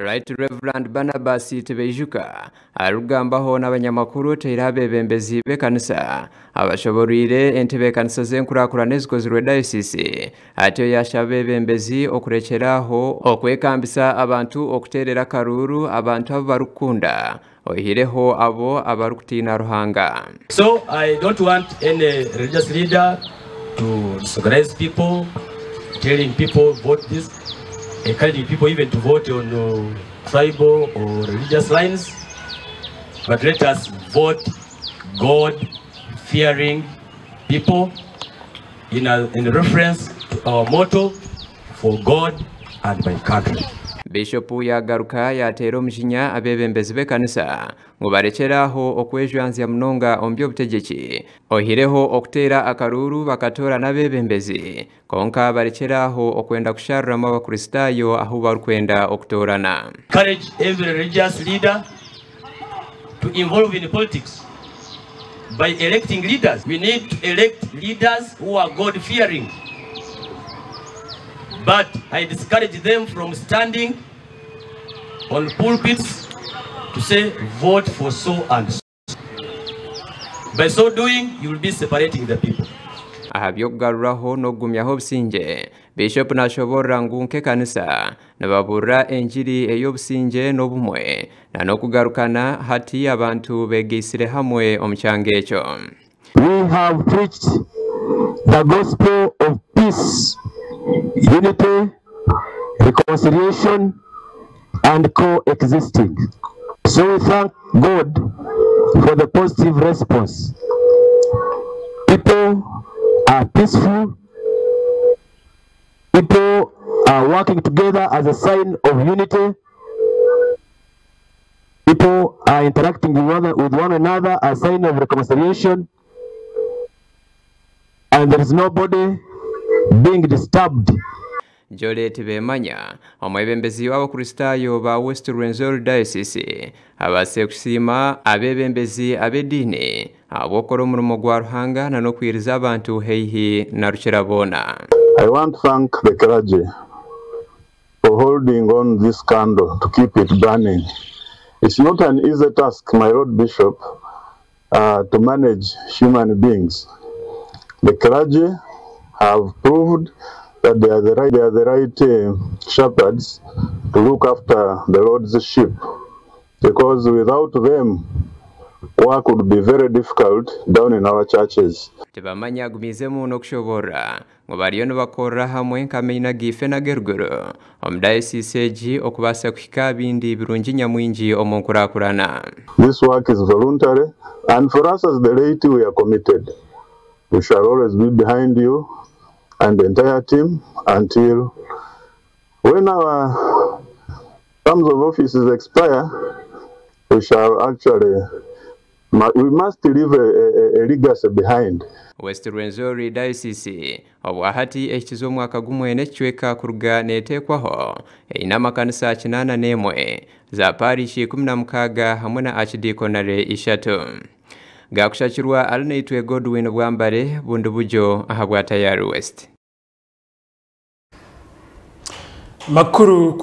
Right Reverend Barnabas Tibaijuka arikugambaho n'abanyamakuru oteire abebembezi b'ekanisa abashoboreire entebeekanisa z'enkurakurana ezikozirwe dayosisi atyo yashaba abebembezi okurekyeraho okwekambisa abantu okuteerera akaruuru abantu abu barikukunda oihireho abo abarikutiina Ruhanga. So I don't want any religious leader to disorganize people, telling people vote this, encouraging people even to vote on tribal or religious lines. But let us vote God-fearing people in reference to our motto, for God and my country. Bishop yagaruka yateera omujinya abebembezi b'ekanisa ngu barekyeraho okwejwanzya munonga omu by'obutegyeki oihireho okuteera akaruuru bakatoora n'abebembezi konka barekyeraho okwenda kusharuramu abakristaayo ahu barikwenda okutoorana. Encourage every religious leader to involve in politics by electing leaders. We need to elect leaders who are God-fearing. But I discourage them from standing on pulpits to say, vote for so and so. By so doing, you will be separating the people. Aha by'okugaruraho n'okugumyaho obusingye, Bishop nashoborora ngu nk'ekanisa nibaburira enjiri ey'obusingye n'obumwe na n'okugarukana hati abantu begeisire hamwe omu kyanga ekyo. We have preached the gospel of peace, unity, reconciliation, and coexisting. So we thank God for the positive response. People are peaceful. People are working together as a sign of unity. People are interacting with one another as a sign of reconciliation. And there is nobody being disturbed. Joleti Bemanya, omwebembezi w'Abakristaayo ba West Rwenzori Diocese, abaase kusiima abebembezi ab'ediini ahabw'okukora omurimo gwa Ruhanga na n'okwiriza abantu haihi na Rukiraboona. I want to thank the clergy for holding on this candle to keep it burning. It's not an easy task, my Lord Bishop, to manage human beings. The clergy have proved that they are the right, they are the right shepherds to look after the Lord's sheep, because without them, work would be very difficult down in our churches. Tibamanya agumizemu n'okushoborora ngu bariyo nibakorera hamwe nk'amaina gaife n'ageruguru omu dayosisi egi okubaasa kuhika bindi birungi nyamwingi omu nkurakurana. This work is voluntary, and for us as the laity, we are committed. We shall always be behind you and the entire team until when our terms of offices expire. We shall actually, we must leave a legacy behind. West Rwenzori Diocese obwahati ekikiza omwaka gumwe n'ekicweka kuruga neeteekwaho eine amakanisa 81 za parishi 16 hamwe na archidiaconary 3. Gakushakirwa Alinaitwe Godwin Bwambare bundi bujo ahabwa Tayari West. Makuru.